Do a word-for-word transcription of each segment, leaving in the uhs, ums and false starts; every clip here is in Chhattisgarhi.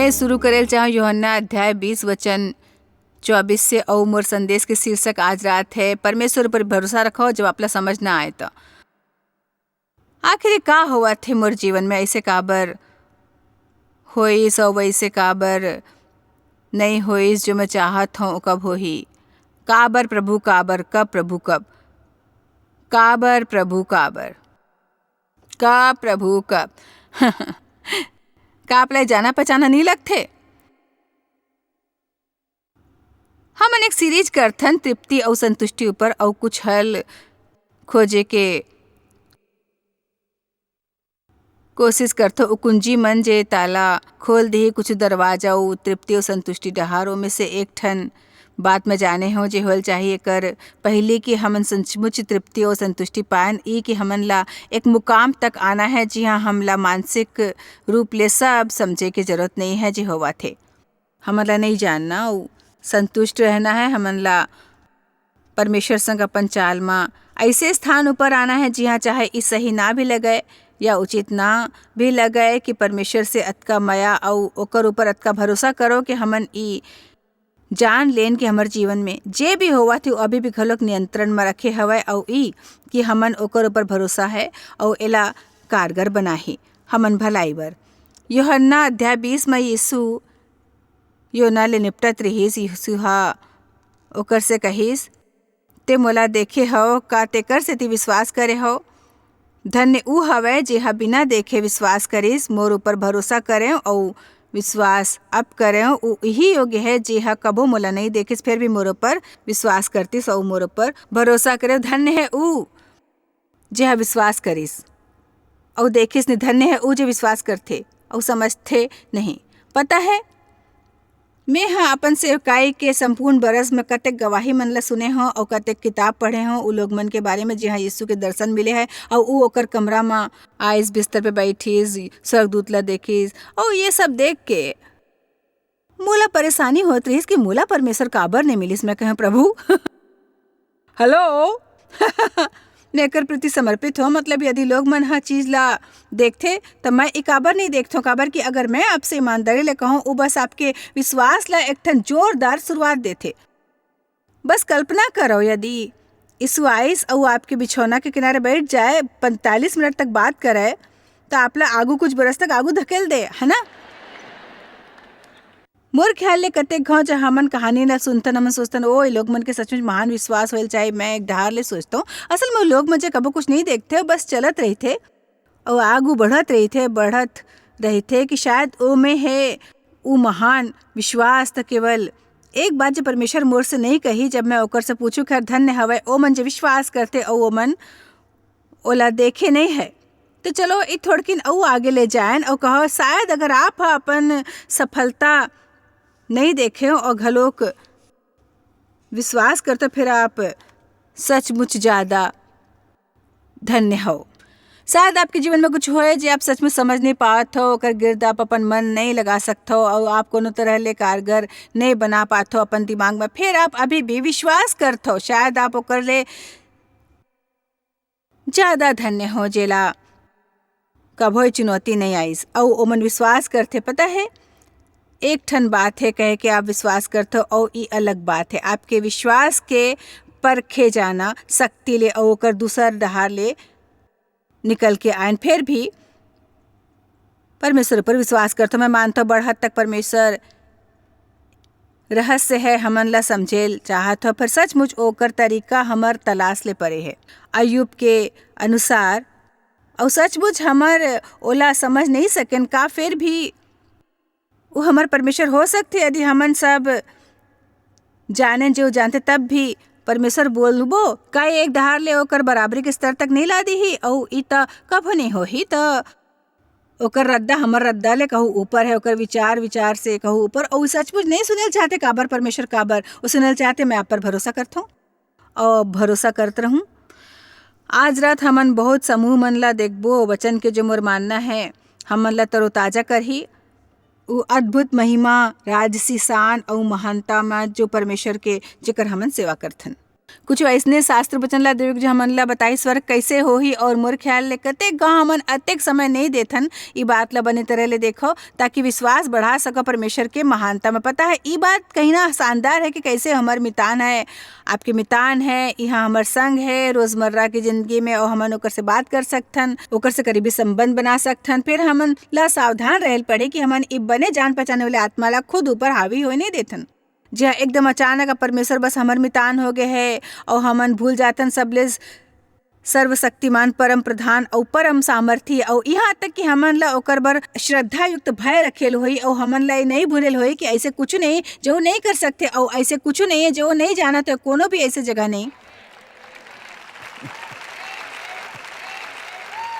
मैं शुरू करेल चाहूँ यूहन्ना अध्याय बीस वचन चौबीस से, अउ मोर संदेश के शीर्षक आज रात है, परमेश्वर पर भरोसा रखो जब आपला समझ ना आए तो। आखिर ये का होवत हे मोर जीवन में? ऐसे काबर होइस अउ वैसे काबर नहीं होइस? जो मैं चाहत हूँ, वो कब होही? काबर प्रभु, काबर, कब प्रभु, कब? काबर प्रभु, काबर, कब प्रभु, कब? का आप ला जाना पहचाना नहीं लगथे? हमन एक सीरीज करथन तृप्ति अउ संतुष्टि ऊपर, अउ कुछ हल खोजे के कोशिश करथो। उ कुंजी मन जे ताला खोल दिही कुछ दरवाजा, उ तृप्ति अउ संतुष्टि डहार। ओमे से एक ठन बात मैं जाने हूँ जे होल चाही एकर पहली कि हमन सचमुच तृप्ति अउ संतुष्टि पायन, ई कि हमन ला एक मुकाम तक आना है, जिहाँ हमला मानसिक रूप ले सब समझे के जरूरत नहीं है जे होवत हे। हमन ला नहीं जानना, अउ संतुष्ट रहना है। हमन ला परमेश्वर संग अपन चाल म ऐसे स्थान ऊपर आना है, जिहाँ चाहे ई सही ना भी लगे या उचित ना भी लगे, कि परमेश्वर से अतका मया अउ ओकर ऊपर अतका भरोसा करो कि हमन ई जान लेन कि हमर जीवन में जे भी होवत हे, वो अभी भी घलोक नियंत्रण म रखे हवय, अउ ई कि हमन ओकर ऊपर भरोसा है अउ एला कारगर बनाही हमन भलाई बर। यूहन्ना अध्याय बीस म यीशु योना ले निपटत रिहिस। यीशु ह ओकर से कहिस, "ते मोला देखे हव, का तेकर सेती विश्वास करे हव? धन्य ऊ हवय, जेहा बिना देखे विश्वास करिस, मोर ऊपर भरोसा करेंव अऊ विश्वास अब करेंव। ऊ इही योग्य हे, जेहा कभू मोला नइं देखिस, फेर भी मोर ऊपर विश्वास करतिस अऊ मोर ऊपर भरोसा करेंव। धन्य हे ऊ, जेहा विश्वास करिस अऊ देखिस नहीं, धन्य हे ऊ, जे विश्वास करथे अऊ समझथे नहीं।" पता हे, मेंह अपन सेवकाई के संपूर्ण बरस म कतेक गवाही मन ल सुने हंव अऊ कतेक किताब पढ़े हंव, उ लोग मन के बारे म, जिहां यीशु के दर्शन मिले हे अऊ उ ओकर कमरा म आइस, बिस्तर पे बइठिस, स्वर्गदूत ल देखिस, अऊ ये सब देख के मोला परेशानी होत रहिस कि मोला परमेश्वर काबर नइ मिलिस। मैं कहेंव, "प्रभु, हेलो, मैं एकर प्रति समर्पित हंव, मतलब यदि लोग मन ह चीज ला देखथे, त मैं ए काबर नइ देखथंव?" काबर कि अगर मैं आपसे ईमानदारी ले कहंव, उ बस आपके विश्वास ला एक ठन जोरदार शुरुआत देथे। बस कल्पना करव, यदि यीशु आइस अऊ आपके बिछौना के किनारे बइठ जाए, पैंतालीस मिनट तक बात करे, त आप ला आगू कुछ बरस तक आगू धकेल दे, है ना? मोर ख्याल ले कतेक घांव जब हमन कहानी ला सुनथन, हमन सोचथन, "ओ, ए लोग मन के सचमुच महान विश्वास होए ल चाही।" मैं एक डहार ले सोचथंव, असल में उ लोग मन जे कभू कुछ नइ देखथे, बस चलत रहिथे अऊ आगू बढ़त रहिथे, बढ़त रहिथे कि शायद ओमे हे उ महान विश्वास। त केवल एक बात जे परमेश्वर मोर से नइ कही, जब मैं ओकर से पूछूं, "खैर, धन्य हवय ओ मन जे विश्वास करथे अऊ ओ मन ओला देखे नइ हे।" त चलो, ए थोड़किन अऊ आगे ले जाएन अऊ कहो, शायद अगर आप ह अपन सफलता नइ देखेव अऊ घलोक विश्वास करथव, फेर आप सचमुच ज्यादा धन्य हव। शायद आपके जीवन में कुछ होए जे आप सचमुच समझ नइ पात हव, ओकर गिर्द आप अपन मन नइ लगा सकथव अऊ आप कोनो तरह ले कारगर नइ बना पाथव अपन दिमाग में, फेर आप अभी भी विश्वास करथव, शायद आप ओकर ले ज्यादा धन्य हो, जेला कभो चुनौती नइ आइस, अऊ ओमन विश्वास करथे। पता हे, एक ठन बात हे कहे के आप विश्वास करथव, अऊ ई अलग बात हे। आपके विश्वास के परखे जाना शक्ति ले अऊ ओकर दूसर डहार ले निकल के आएन, फेर भी परमेश्वर ऊपर विश्वास करथव। मैं मानथव, बड़ हद तक परमेश्वर रहस्य हे, हमन ला समझे ल चाहत हव, पर सचमुच ओकर तरीका हमर तलाश ले परे हे। अय्यूब के अनुसार, अऊ सचमुच हमर ओला समझ नइ सकेन का, फेर भी वो हमर परमेश्वर हो सकथे? यदि हमन सब जानेन जे वो जानथे, तब भी परमेश्वर बोलबो का, एक डहार ले ओकर बराबरी के स्तर तक नइ ला दीही? अऊ ई त कभो नइ होही। त ओकर रद्दा हमर रद्दा ले कहूँ ऊपर हे, ओकर विचार, विचार से कहूँ ऊपर। अऊ सचमुच नइ सुने ल चाहथे। काबर परमेश्वर, काबर? वो सुने ल चाहथे, "मैं आप पर भरोसा करथंव अऊ भरोसा करत रहूँ।" आज रात हमन बहुत समूह मन ला देखबो, वचन के जो मोर मानना हे, हमन ला तरोताजा करही। उ अद्भुत महिमा, राजसी शान अऊ महानता म जो परमेश्वर के, जेकर हमन सेवा करथन। कुछ अइसने शास्त्र वचन ला देव, जो हमन ला बताई स्वर्ग कैसे होही, और मोर ख्याल ले कतेक गाँव हमन अतेक समय नहीं देथन ई बात ला बने तरह ले देखो, ताकि विश्वास बढ़ा सको परमेश्वर के महानता में। पता है, ई बात कहना शानदार है कि कैसे हमर मितान है, आपके मितान है, यहाँ हमर संग है, रोजमर्रा की जिंदगी में, और हमन ओकर से बात कर सकथन, ओकर से करीबी संबंध बना सकथन। फिर हमन ला सावधान रहल पड़े कि हमन ई बने जान पहचाने वाले आत्मा ला खुद ऊपर हावी होए नहीं देथन। जी हाँ, एकदम अचानक अब परमेश्वर बस हमर मितान हो गए है, और हमन भूल जाथन सबले सर्वशक्तिमान, परम प्रधान अउ परम सामर्थी, अउ यहाँ तक कि हमन ला ओकर बर श्रद्धा युक्त भय रखेल होई, अउ हमन ला ये नहीं भूलेल होई कि ऐसे कुछ नहीं जो नहीं कर सकते, अउ ऐसे कुछ नहीं है जो नहीं जानत है, कोनो भी ऐसे जगह नहीं।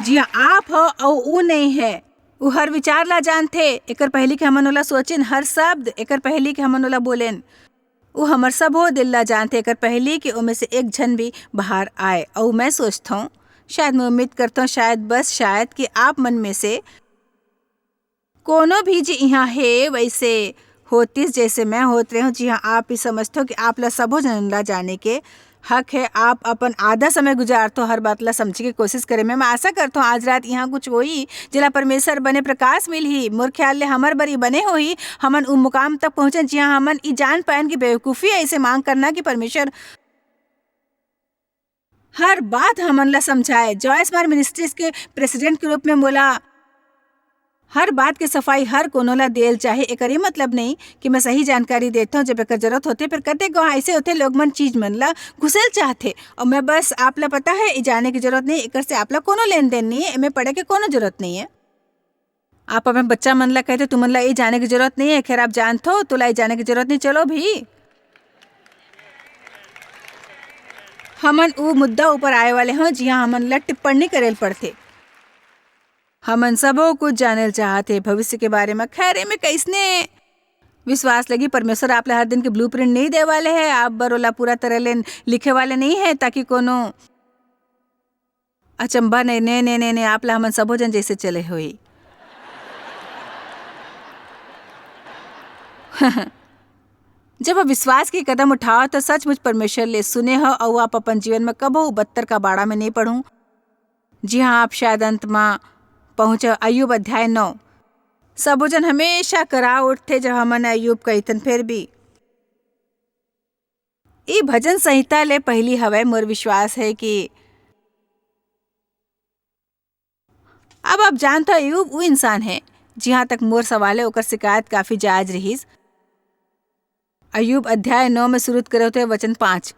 जी हाँ, आप हो अउ ऊ नहीं है। ऊ हर विचार ला जानथे, एकर पहली कि हमन ओला सोचेन, हर शब्द एकर पहली कि हमन ओला बोलेन। ऊ हमर सबो दिल ला जानथे, एकर पहली कि ओमे से एक झन भी बाहर आए। अउ मैं सोचथौं, शायद मैं उम्मीद करथौं, शायद, बस शायद, कि आप मन में से कोनो भी जे इहाँ हे, वैसे होतिस, जैसे मैं होत रहे हूँ। जी हाँ, आप ही समझथो कि आप ला सबो जन ला जाने के हक है। आप अपन आधा समय गुजारथो हर बात ला समझे के कोशिश करे में। मैं आशा करथो आज रात यहाँ कुछ होही, जेला परमेश्वर बने प्रकाश मिलही। मोर ख्याल ले हमर बर ई बने होही, हमन उ मुकाम तक पहुँचन, जिहाँ हमन ई जान पायन कि बेवकूफ़ी है इसे मांग करना कि परमेश्वर हर बात हमन ला समझाए। जॉय स्मार्ट मिनिस्ट्रीज के प्रेसिडेंट के रूप में मोला हर बात के सफाई हर कोनो ला देल चाहे। एकर ये मतलब नहीं कि मैं सही जानकारी देथौं जब एकर जरूरत होथे, पर कतेक गो ऐसे होथे, लोग मन चीज मन ला घुसेल चाहथे, और मैं बस आप ला पता है, ई जाने की जरूरत नहीं, एकर से आप ला कोनो लेन देन नहीं है, एमे पड़े के कोनो जरूरत नहीं है। आप अपन बच्चा मन ला कहते, "तुमन ला ई जाने की जरूरत नहीं है, खैर आप जानथो, तोला ई जाने की जरूरत नहीं, चलो भी।" हमन उ मुद्दा ऊपर आए वाले हन, जिहाँ हमन ला टिप्पणी करेल पड़थे। हमन सबो कुछ जानेल चाहत हे भविष्य के बारे में। खैर, एमे कैसने विश्वास लगी? परमेश्वर आप ला हर दिन के ब्लूप्रिंट नहीं दे वाले है, आप बर ओला पूरा तरह ले लिखे वाले नहीं है, ताकि कोनो अचंभा नहीं। ने, ने, ने, ने, आप ला हमन सबो जन जैसे चले होई। जब आप विश्वास के कदम उठाओ, तो सचमुच परमेश्वर ले सुने हो, अउ आप अपन जीवन में कबो बत्तर का बाड़ा में नहीं पड़ू। जी हाँ, आप शायद अंत में पहुँचो। अय्यूब अध्याय नौ। सबो जन हमेशा करा उठथे, जब हमन अय्यूब कहिथन, फिर भी ई भजन संहिता ले पहिली हवय। मोर विश्वास हे कि अब आप जानथव, अय्यूब ऊ इंसान हे, जिहाँ तक मोर सवाल हे, ओकर शिकायत काफी जायज रिहिस। अय्यूब अध्याय नौ में सुरुत करे होथे वचन पाँच।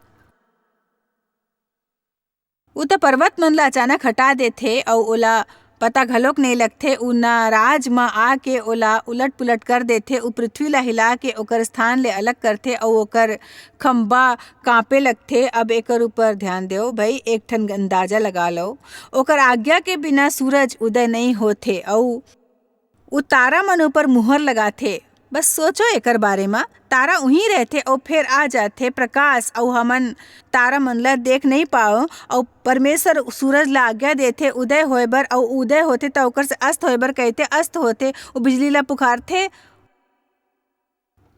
ऊ त पर्वत मन ला अचानक हटा देथे अऊ ओला पता घलोक नइ लगथे। ऊ न राज म आके ओला उलट-पुलट कर देथे, ऊ पृथ्वी ला हिला के ओकर स्थान ले अलग करथे अऊ ओकर खंभा कांपे लगथे। अब एकर ऊपर ध्यान देव भई, एक ठन अंदाजा लगा लव। ओकर आज्ञा के बिना सूरज उदय नइ होथे अऊ ऊ तारा मन ऊपर मुहर लगाथे। बस सोचो एकर बारे म, तारा उहीं रहथे अऊ फेर आ जाथे प्रकाश, अऊ हमन तारा मन ला देख नइ पाओ। अऊ परमेश्वर सूरज ला आज्ञा देथे उदय होय बर, अऊ उदय होथे त ओकर से अस्त होय बर कहिथे, अस्त होथे, ऊ बिजली ला पुकारथे।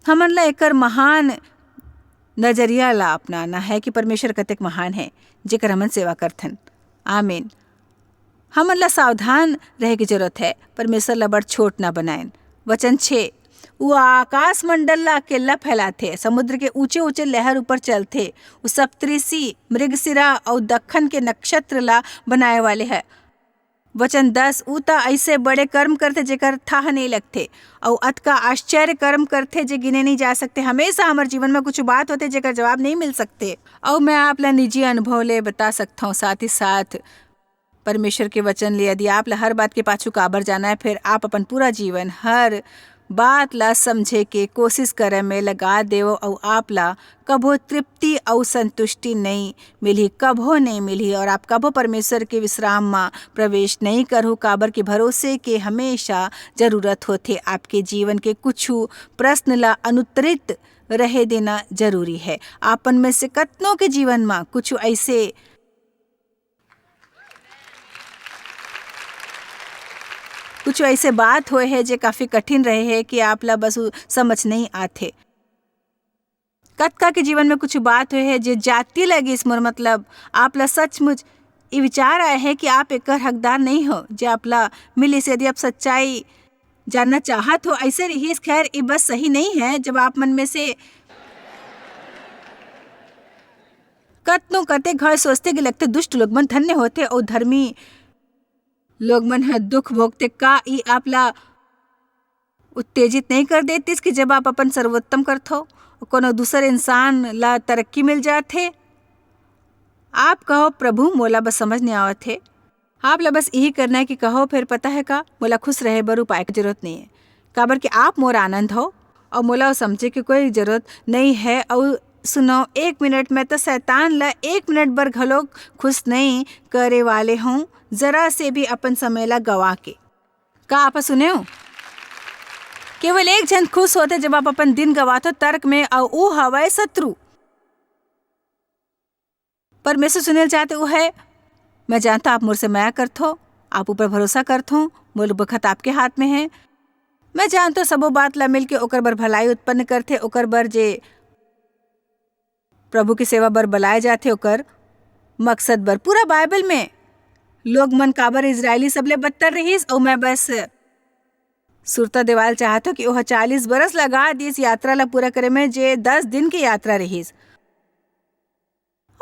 हमन ला एकर महान नजरिया ला अपनाना है कि परमेश्वर कतेक महान है, जेकर हमन सेवा करथन। आमीन। हमन ला सावधान रहे के जरूरत है, परमेश्वर ला बड़ छोट ना बनाएन। वचन छः, ऊ आकाश मंडल ला अकेल्ला फैलाथे, समुद्र के ऊंचे-ऊंचे लहर ऊपर चलथे, ऊ सप्तऋषि, मृगशिरा अऊ दखन के नक्षत्र ला बनाए वाले है। वचन दस, ऊ त अइसे बड़े कर्म करथे, जेकर थाह नइ लगथे, अऊ अतका आश्चर्य कर्म करथे, जे गिने नइ जा सकते। हमेशा हमर जीवन म कुछु बात होथे, जेकर जवाब नइ मिल सकते। अऊ मैं आप ला निजी अनुभव ले बता सकथौं, साथ ही साथ परमेश्वर के वचन ले, यदि आप ला हर बात के पाछू काबर जाना है, फिर आप अपन पूरा जीवन हर बात ला समझे के कोशिश करे में लगा देव, अऊ आप ला कभो तृप्ति अऊ संतुष्टि नइ मिलही, कभो नइ मिलही, और आप कभो परमेश्वर के विश्राम म प्रवेश नइ करहु, काबर कि भरोसे के हमेशा जरूरत होथे। आपके जीवन के कुछु प्रश्न ला अनुत्तरित रहे देना जरूरी है। आपन में से कतनो के जीवन म कुछु ऐसे कुछ ऐसे बात होए हे, जे काफी कठिन रहे हे कि आप ला बस उ समझ नहीं आथे। कतका के जीवन में कुछ बात होए हे, जे जाति लगिस मोर, मतलब, आप ला सचमुच ये विचार आए हे कि आप एकर हकदार नहीं हो, जे आप ला मिलिस। यदि आप सच्चाई जानना चाहत हो, ऐसे रहिस। खैर, ये बस सही नहीं है, जब आप मन में से कतनो कते घर सोचते कि लगते दुष्ट लोग मन धन्य होते और धर्मी लोग मन ह दुख भोगते। का ई आप ला उत्तेजित नहीं कर देतिस कि जब आप अपन सर्वोत्तम करथो, कोनो दूसर इंसान ला तरक्की मिल जाथे? आप कहो, "प्रभु, मोला बस समझ नहीं आवत हे।" आप ला बस यही करना है कि कहो, "फिर पता है का, मोला खुश रहे बर उपाय के जरूरत नहीं है, काबर कि आप मोर आनंद हो और मोला वो समझे के कोई जरूरत नहीं है।" और सुनो, एक मिनट में तो शैतान ला एक मिनट बर घलोक खुश नहीं करे वाले हूँ, जरा से भी अपन समय ला गवा के। का आप सुने हो? केवल एक झन खुश होते जब आप अपन दिन गवाथो तर्क में, और ऊ हवय शत्रु। परमेश्वर सुनेल चाहते ऊ है, "मैं जानता आप मोर से मया करथो, आप ऊपर भरोसा करथो, मोर बखत आपके हाथ में है। मैं जानतो सबो बात ला मिलके ओकर बर भलाई उत्पन्न करथे, ओकर बर जे प्रभु के सेवा बर बलाए जाथे, ओकर मकसद बर।" पूरा बाइबल में लोग मन काबर इजरायली सबले बदतर रहिस, अउ मैं बस सुरता देवाल चाहत हूँ कि ओह चालीस बरस लगा दिस यात्रा ला पूरा करे में, जे दस दिन के यात्रा रहिस।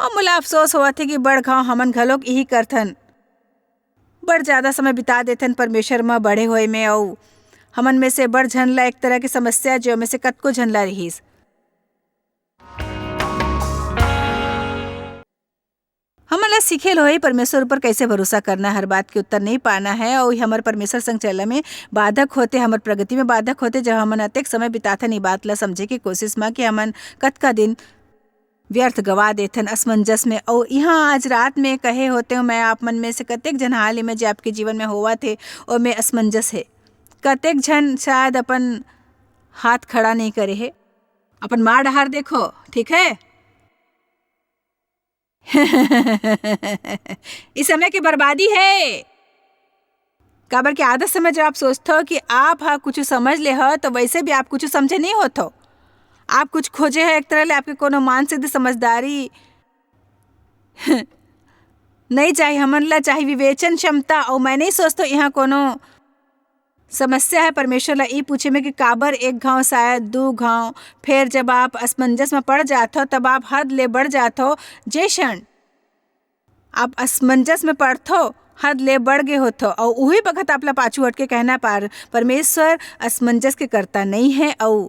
अउ मोला अफसोस होवत हे कि बड़ घांव हमन घलोक इही करथन, बड़ ज्यादा समय बिता देथन परमेश्वर म बड़े होए में, अउ हमन में से बड़ झन ला एक तरह के समस्या, जो में से कतको झन ला रिहिस। हमन ला सीखे ल होही परमेश्वर ऊपर कैसे भरोसा करना, हर बात के उत्तर नहीं पाना है, अउ हमर परमेश्वर संग चलना में बाधक होते, हमर प्रगति में बाधक होते, जब हमन अतेक समय बिताथन ई बात ला समझे के कोशिश म कि हमन कतका दिन व्यर्थ गवा देथन असमंजस में। अउ इहाँ आज रात में कहे होते हो, मैं आप मन में से कतेक झन हाल ही में जे आपके जीवन में होवत हे, ओमे असमंजस हे। कतेक झन शायद अपन हाथ खड़ा नहीं करे हे। अपन माँ डहार देखो, ठीक है? इस समय की बर्बादी है। काबर के आधा समय जब आप सोचथो कि आप ह कुछ समझ ले हो, तो वैसे भी आप कुछ समझे नहीं होथो। आप कुछ खोजे हो एक तरह ले, आपके कोनो मान सिद्ध समझदारी नहीं चाही। हमन ला चाही विवेचन क्षमता। और मैं नहीं सोचथो यहाँ कोनो समस्या है परमेश्वर ला ई पूछे में कि काबर एक घांव, शायद दू घांव। फिर जब आप असमंजस में पड़ जाथो, तब आप हद ले बढ़ जाथो। जे क्षण आप असमंजस में पड़थो, हद ले बढ़ गे होथो, अउ उही बखत आप ला पाछू हट के कहना पार, परमेश्वर असमंजस के करता नहीं है। अउ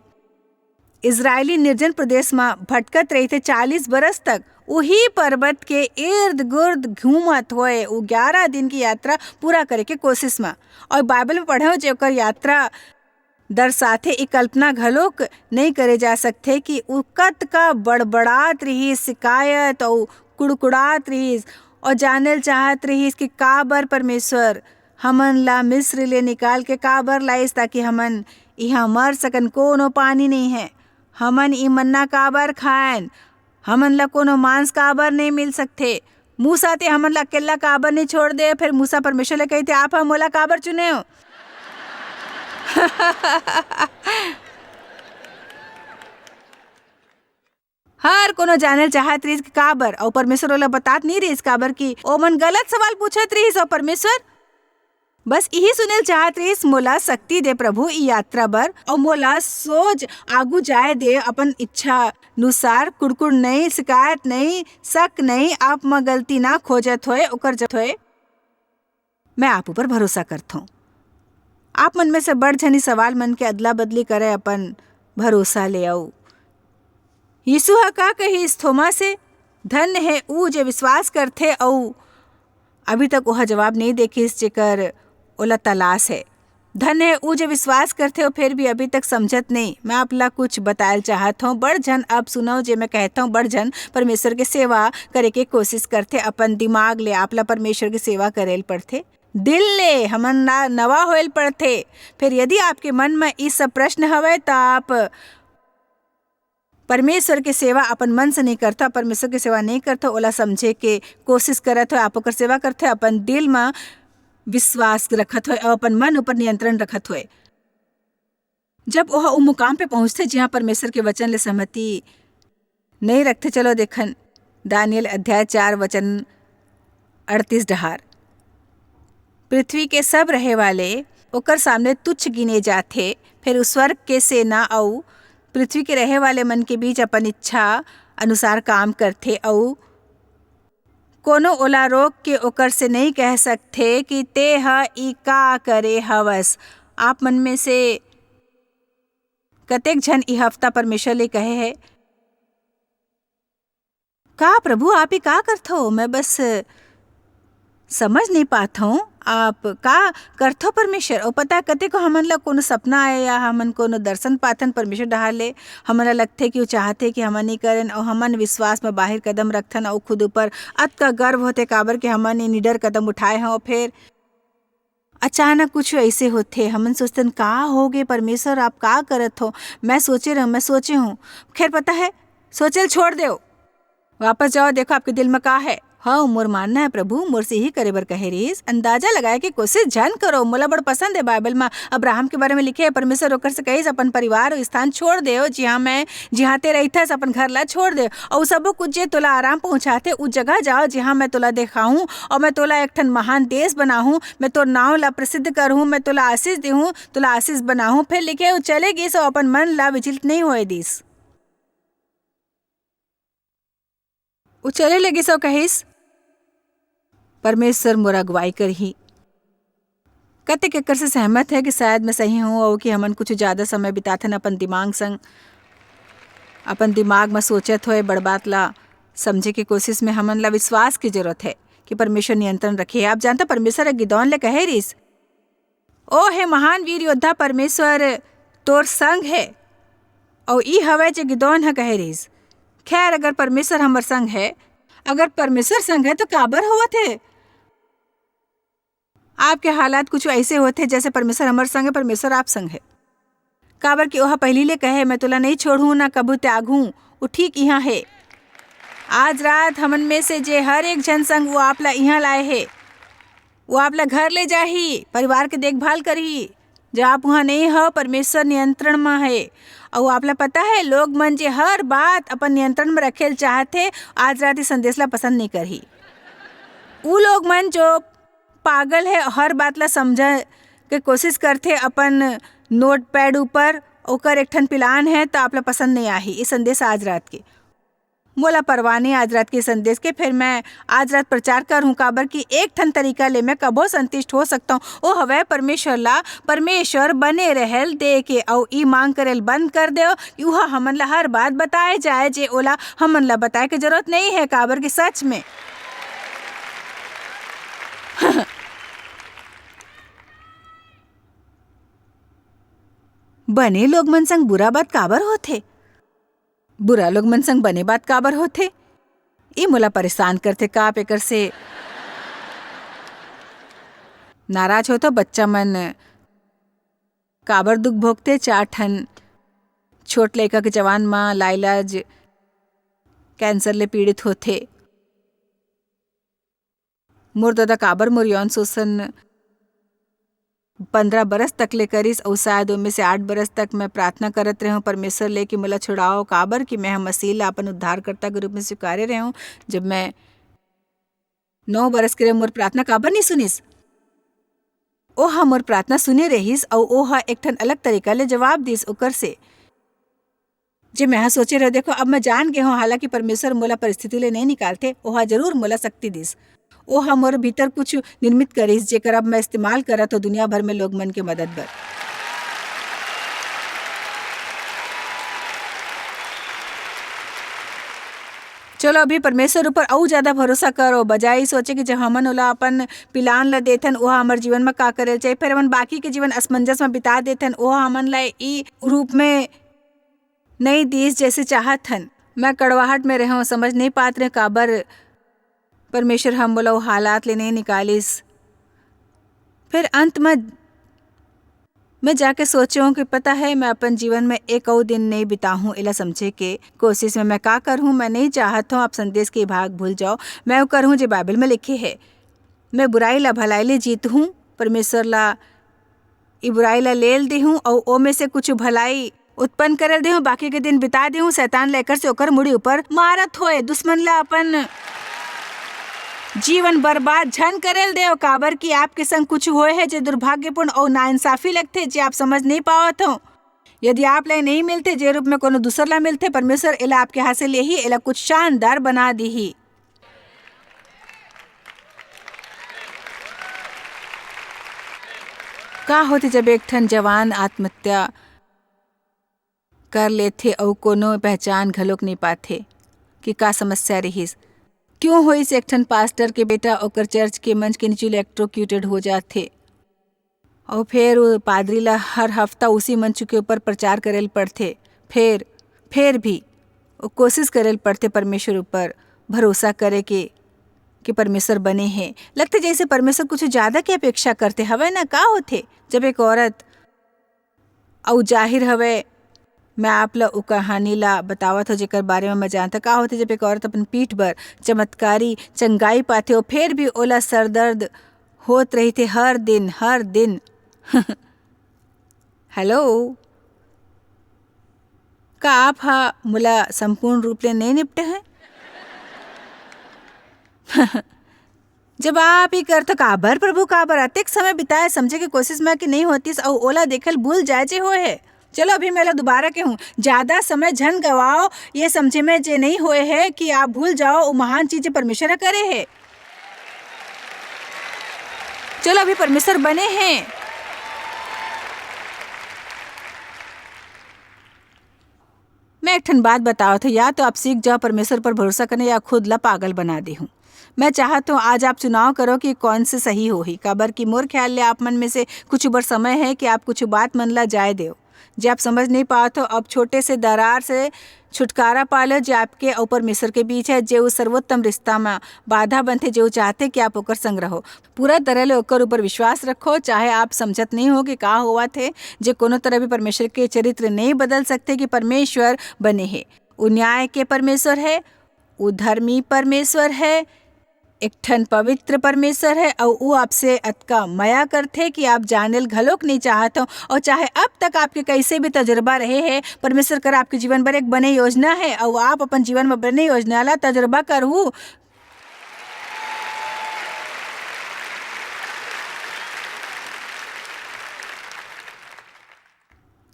इजरायली निर्जन प्रदेश म भटकत रहिथे चालीस बरस तक, उही पर्वत के इर्द गिर्द घूमत होए उ ग्यारह दिन की यात्रा पूरा करे के कोशिश म। और बाइबल में पढ़े हो, जे ओकर यात्रा दर्शाथे, ई कल्पना घलोक नहीं करे जा सकथे कि उ कतका बड़बड़ात रिहिस, शिकायत अउ कुड़कुड़ात रिहिस, अउ जानल चाहत रिहिस कि काबर परमेश्वर हमन ला मिस्र ले निकाल के काबर लाइस, ताकि हमन इहाँ मर सकन। कोनो पानी नहीं है, हमन ई मन्ना काबर खाएन, हमन ला कोनो मांस काबर नहीं मिल सकथे। मूसा ते हमन ला अकेल्ला काबर नहीं छोड़ दे? फिर मूसा परमेश्वर ले कहिथे, "आप ह मोला काबर चुने हो?" हर कोनो जानल चाहत रहिस कि काबर, अउ परमेश्वर ओला बतात नहीं रहिस, काबर कि ओमन गलत सवाल पूछत रहिस, अउ परमेश्वर बस इही सुनेल चाहत रहिस, "मोला शक्ति दे प्रभु, ई यात्रा बर, अउ मोला सोझ आगू जाए दे, अपन इच्छा अनुसार, कुड़कुड़ नहीं, शिकायत नहीं, शक नहीं, आप म गलती ना खोजत होए, ओकर जत होए।" मैं आप ऊपर भरोसा करथों। आप मन में से बड़ झनी सवाल मन के अदला बदली करे अपन भरोसा ले अऊ। यीशु ह का कहिस थोमा से? "धन्य हे ऊ जे विश्वास करथे अऊ अभी तक ओह जवाब नहीं देखिस जेकर ओला तलाश हे। धन्य हे ऊ जे विश्वास करथे अऊ फेर भी अभी तक समझत नहीं।" मैं आप ला कुछ बतायल चाहत हूँ। बड़ झन अब सुनव जे मैं कहत हूँ, बड़ झन परमेश्वर के सेवा करे के कोशिश करथे। अपन दिमाग ले आप ला परमेश्वर के सेवा करे ल पड़थे, दिल ले हमन ला नवा होए ल पड़थे। फिर यदि आपके मन में ई सब प्रश्न हवय, त आप परमेश्वर के सेवा अपन मन से नहीं करथो, परमेश्वर के सेवा नहीं करथो, ओला समझे के कोशिश करत हो, आप ओकर सेवा करथे, अपन दिल म विश्वास रखत होए अउ अपन मन ऊपर नियंत्रण रखत होए। जब ओह उ मुकाम पे पहुंचथे, जिहां परमेश्वर के वचन ले सहमति नहीं रखथे। चलो देखन, दानियल अध्याय चार वचन अड़तीस डहार। पृथ्वी के सब रहे वाले ओकर सामने तुच्छ गिने जाथे, फेर उ स्वर्ग के सेना अउ पृथ्वी के रहे वाले मन के बीच अपन इच्छा अनुसार काम करथे, अउ कोनो ओला रोक के ओकर से नइं कह सकथे कि तें ह ई का करे हवस। आप मन में से कतेक झन ई हफ्ता परमेश्वर ले कहे हे, "का प्रभु, आप ई का करथव? मैं बस समझ नइं पाथव, आप का करथव परमेश्वर?" अउ पता हे, कतेको हमन ला कोनो सपना आए या हमन कोनो दर्शन पाथन परमेश्वर डहार ले, हमन ला लगथे कि वो चाहथे कि हमन ई करन, अउ हमन विश्वास म बाहिर कदम रखथन, अउ खुद ऊपर अतका गर्व होथे, काबर कि हमन ये निडर कदम उठाए हव। फेर अचानक कुछ ऐसे होथे, हमन सोचथन, "का हो गे परमेश्वर, आप का करत हो?" मैं सोचे रहूं, मैं सोचे हूं। खैर, पता है, सोचल छोड़ देव, वापस जाओ, देखो आपके दिल में का है। हव, मोर मानना है प्रभु, मोर से ही करे बर कहे रहिस। अंदाजा लगाए के कोशिश झन करो। मोला बड़ पसंद है, बाइबल में अब्राहम के बारे में लिखे है, परमेश्वर ओकर से कहिस, "अपन परिवार अउ स्थान छोड़ देव, जिहां मैं, जिहां ते रहिथस, अपन घर ला छोड़ देव, अउ सबो कुछ जे तोला आराम पहुंचाथे, उ जगह जाओ, जिहां मैं तोला देखाऊं, अउ मैं तोला एक ठन महान देश बनाहूं, मैं तोर नांव ला प्रसिद्ध करहूं, मैं तोला आशीष देहूं, तोला आशीष बनाहूं।" फिर लिखे, "उ चले गिस अउ अपन मन ला विचलित नहीं होए दिस।" वो चले लगिस अउ कहिस, "परमेश्वर मोर अगुवाई करही।" कतेक एकर से सहमत है कि शायद मैं सही हूँ अउ कि हमन कुछ ज्यादा समय बिताथन अपन दिमाग संग, अपन दिमाग म सोचत होए बड़ बात ला समझे के कोशिश में। हमन ला विश्वास की जरूरत है कि परमेश्वर नियंत्रण रखे। आप जानता, परमेश्वर ह गिदोन ले कहे रिस, "ओ हे महान वीर योद्धा, परमेश्वर तोर संग हे।" अउ ई हवय जे गिदोन ह कहे रिस। खैर, अगर परमेश्वर हमर संग है, अगर परमेश्वर संग है, तो काबर होवत हे? आपके हालात कुछ ऐसे होथे, जैसे परमेश्वर हमर संग है, परमेश्वर आप संग है। काबर कि ओह पहिली ले कहे, "मैं तोला नहीं छोड़हूं, ना कभू त्यागहूं।" वो ठीक इहां हे। आज रात हमन में से जे हर एक झन संग वो आप ला इहां लाए हे, वो आप ला घर ले जाही, परिवार के देखभाल करही। जब आप उहां नहीं हो, परमेश्वर नियंत्रण म हे। अउ आप ला पता है, लोग मन जे हर बात अपन नियंत्रण म रखे ल चाहथे, आज रात इस संदेश ला पसंद नहीं करही। उ लोग मन जो पागल है, हर बात ला समझे के कोशिश करथे अपन नोटपैड ऊपर, ओकर एक ठन प्लान है, त आप ला पसंद नहीं आही ये संदेश आज रात के। मोला परवाह नहीं आज रात के संदेश के, फिर मैं आज रात प्रचार करहूं, काबर कि एक ठन तरीका ले मैं कभो संतुष्ट हो सकता हूं, ओ हवय परमेश्वर ला परमेश्वर बने रहल दे के, अउ ई मांग करेल बंद कर देव कि उहा हमन ला हर बात बताए जाए, जे ओला हमन ला बताए के जरूरत नहीं है, काबर कि सच में बने लोग मन संग बुरा बात काबर होथे? बुरा लोग मन संग बने बात काबर होथे? ई मोला परेशान करथे। का आप एकर से नाराज हो तो बच्चा मन काबर दुख भोगथे? चार ठन छोट लइका के जवान मां लाइलाज कैंसर ले पीड़ित होथे। मोर ददा काबर मोर यौन शोषण पंद्रह बरस तक ले करिस, अउ शायद ओमे से आठ बरस तक मैं प्रार्थना करत रहेंव परमेश्वर ले कि मोला छुड़ाओ, काबर कि मैं ह मसीह ला अपन उद्धारकर्ता के रूप में स्वीकारे रहेंव। जब मैं नौ बरस के रहे, मोर प्रार्थना काबर नहीं सुनिस? ओह मोर प्रार्थना सुने रहिस, अउ ओह एक ठन अलग तरीका ले जवाब दिस ओकर से। जे मैं ह सोचे रहे, देखो, अब मैं जान गे हूं, हालांकि परमेश्वर मोला परिस्थिति ले नहीं निकालथे, ओह जरूर मोला शक्ति दिस। ओह मोर भीतर कुछ निर्मित करिस, जेकर अब मैं इस्तेमाल करत हो दुनिया भर में लोग मन के मदद बर। चलो, अभी परमेश्वर ऊपर अउ ज्यादा भरोसा करो, बजाय ई सोचे कि जब हमन ओला अपन प्लान ला देथन, ओह हमर जीवन में का करे ल चाहिए, फिर हमन बाकी के जीवन असमंजस में बिता देथन। ओह हमन ला ई रूप में नहीं दीस जैसे चाहत हन। मैं कड़वाहट में रहेंव, समझ नहीं पात रहे काबर परमेश्वर ह मोला वो हालात ले नहीं निकालिस। फिर अंत में मैं जाके सोचेंव कि पता है, मैं अपन जीवन में एक अउ दिन नहीं बिताहूं एला समझे के कोशिश में। मैं का करहूं? मैं नहीं चाहत हूं आप संदेश के भाग भूल जाओ। मैं वो करहूं जे बाइबल में लिखे है। मैं बुराई ला भलाई ले जीतहूं, परमेश्वर ला ई बुराई ला लेल देहूं अउ ओमे से कुछ भलाई उत्पन्न करल देहूं, बाकी के दिन बिता देहूं शैतान ला एकर से ओकर मुड़ी ऊपर मारत होए। दुश्मन ला अपन जीवन बर्बाद झन करल देव, काबर कि आपके संग कुछ होए हे जे दुर्भाग्यपूर्ण अउ नाइंसाफी लगथे, जे आप समझ नहीं पावत हो। यदि आप ला नहीं मिलथे, जे रूप में कोनो दूसर ला मिलथे, परमेश्वर एला आपके हाथ से लेही, एला कुछ शानदार बना दीही। का होथे, जब एक ठन जवान आत्महत्या कर लेथे अउ कोनो पहचान घलोक नहीं पाथे कि का समस्या रिहिस? क्यों होइस एक ठन पास्टर के बेटा ओकर चर्च के मंच के नीचे इलेक्ट्रोक्यूटेड हो जाथे? अउ फेर वो पादरी ला हर हफ्ता उसी मंच के ऊपर प्रचार करे ल पड़थे। फेर, फेर भी वो कोशिश करे ल पड़थे परमेश्वर ऊपर भरोसा करे के, कि परमेश्वर बने हे। लगथे जैसे परमेश्वर कुछ ज्यादा के अपेक्षा करथे हवय ना। का होथे, जब एक औरत, अउ जाहिर हवय, मैं आप ला उ कहानी ला बतावत हो, जेकर बारे में मैं जानता। का होथे, जब एक औरत अपन पीठ बर चमत्कारी चंगाई पाथे, अउ फेर भी ओला सरदर्द होत रहिथे हर दिन, हर दिन। हेलो, का आप हा मोला संपूर्ण रूप ले नहीं निपटे हैं? जब आप ही करथो, काबर प्रभु, काबर? अतेक समय बिताए, समझे के कोशिश में कि नहीं होतिस, अउ ओला देखे ल भूल जाए जे होए हे। चलो, अभी मैं ला दोबारा कहूँ, ज्यादा समय झन गवाओ ये समझे में जे नहीं होए हे कि आप भूल जाओ वो महान चीज जे परमेश्वर ह करे हे। चलो, अभी परमेश्वर बने हे। मैं एक ठन बात बतावत हूँ, या तो आप सीख जाओ परमेश्वर पर भरोसा करना, या खुद ला पागल बना देहूँ। मैं चाहत हूँ, आज आप चुनाव करो कि कौन से सही होही, काबर कि मोर ख्याल ले आप मन में से कुछ बर समय है कि आप कुछ बात मन ला जाए देव। जे आप समझ नहीं पावत हो, अब छोटे से दरार से छुटकारा पा लो, जे आपके अउ परमेश्वर के बीच है, जे उस सर्वोत्तम रिश्ता में बाधा बनथे, जे वो चाहते कि आप ओकर संग रहो। पूरा तरह ले ओकर ऊपर विश्वास रखो, चाहे आप समझत नहीं हो कि का होवत हे, जे कोनो तरह भी परमेश्वर के चरित्र नहीं बदल सकते कि परमेश्वर बने हे। वो न्याय के परमेश्वर है, वो धर्मी परमेश्वर है, एक ठन पवित्र परमेश्वर है, अउ वो आपसे अतका मया करथे कि आप जाने ल घलोक नहीं चाहत हो। और चाहे अब तक आपके कैसे भी तजुर्बा रहे है, परमेश्वर कर आपके जीवन बर एक बने योजना है, अउ आप अपन जीवन में बने योजना ला तजुर्बा करहू।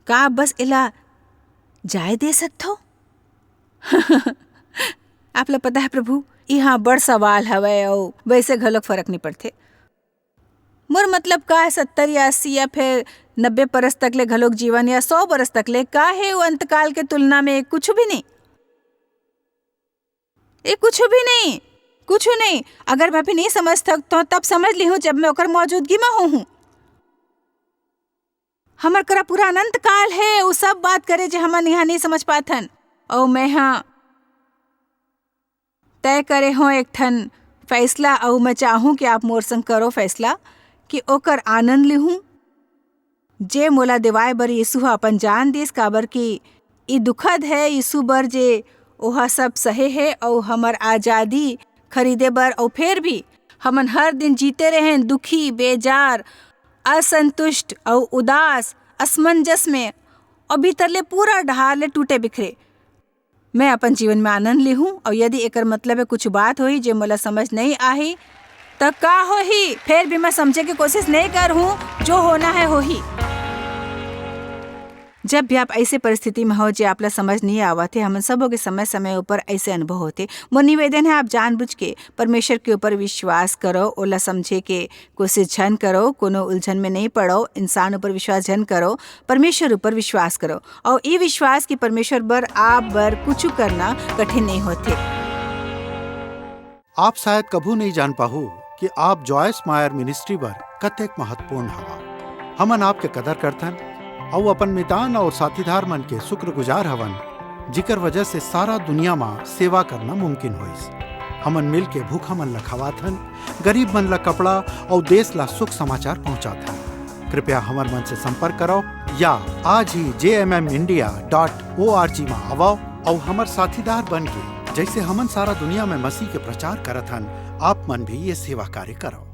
का आप बस एला जाए दे सकथो? आप ला पता है प्रभु, इहाँ बड़ सवाल हवय, अउ वैसे घलोक फरक नहीं पड़थे। मोर मतलब का है, सत्तर या अस्सी या फिर नब्बे बरस तक ले घलोक जीवन, या सौ बरस तक ले, का है वो अंतकाल के तुलना में? कुछ भी नहीं। ये कुछ भी नहीं, कुछ नहीं। अगर मैं भी नहीं समझ सकता हूँ, तब समझ ली हूँ जब मैं ओकर मौजूदगी में हूँ। हमर करा पूरा अनंत काल है, वो सब बात करे जे हमन यहाँ नहीं समझ पाथन। अउ मैं हा तय करे हो एक ठन फैसला, अउ मैं चाहूँ कि आप मोर संग करो फैसला कि ओकर आनंद लिहूँ, जे मोला देवाय बर यीशु ह अपन जान दिस, काबर कि ई दुखद है यीशु बर, जे ओहा सब सहे है अउ हमर आजादी खरीदे बर, अउ फेर भी हमन हर दिन जीते रहेन दुखी, बेजार, असंतुष्ट अउ उदास, असमंजस में, अउ भीतर ले पूरा डहार ले टूटे बिखरे। मैं अपन जीवन में आनंद लिहूं, अउ यदि एकर मतलब है कुछ बात होही जे मोला समझ नहीं आही, त का होही? फेर भी मैं समझे के कोशिश नहीं करहूं, जो होना है होही। जब भी आप ऐसे परिस्थिति में हो जे आपला समझ नहीं आवत हे, हमन सबो के समय-समय ऊपर ऐसे अनुभव होथे। मोर निवेदन है, आप जानबूझ के परमेश्वर के ऊपर विश्वास करो, ओला समझे के कोशिश झन करो, कोनो उलझन में नहीं पड़ो, इंसान ऊपर विश्वास झन करो, परमेश्वर ऊपर विश्वास करो। अउ ई विश्वास कि परमेश्वर बर आप बर कुछ करना कठिन नहीं होथे। आप शायद कभू नहीं जान पाहू कि आप जॉयस मायर मिनिस्ट्री बर कतेक महत्वपूर्ण हवा। हमन आपके कदर करथन अउ अपन मितान और साथीदार मन के शुक्रगुजार हवन, जिकर वजह से सारा दुनिया मा सेवा करना मुमकिन होइस। हमन मिल के भूखा मन ला खवाथन, गरीब मन ला कपड़ा अउ देश ला शुभ समाचार पहुंचाथन। कृपया हमर मन से संपर्क करो या आज ही J M M India dot O R G मा आवो अउ हमर साथीदार बन के, जैसे हमन सारा दुनिया में मसीह के प्रचार करत हन, आप मन भी ये सेवा कार्य करो।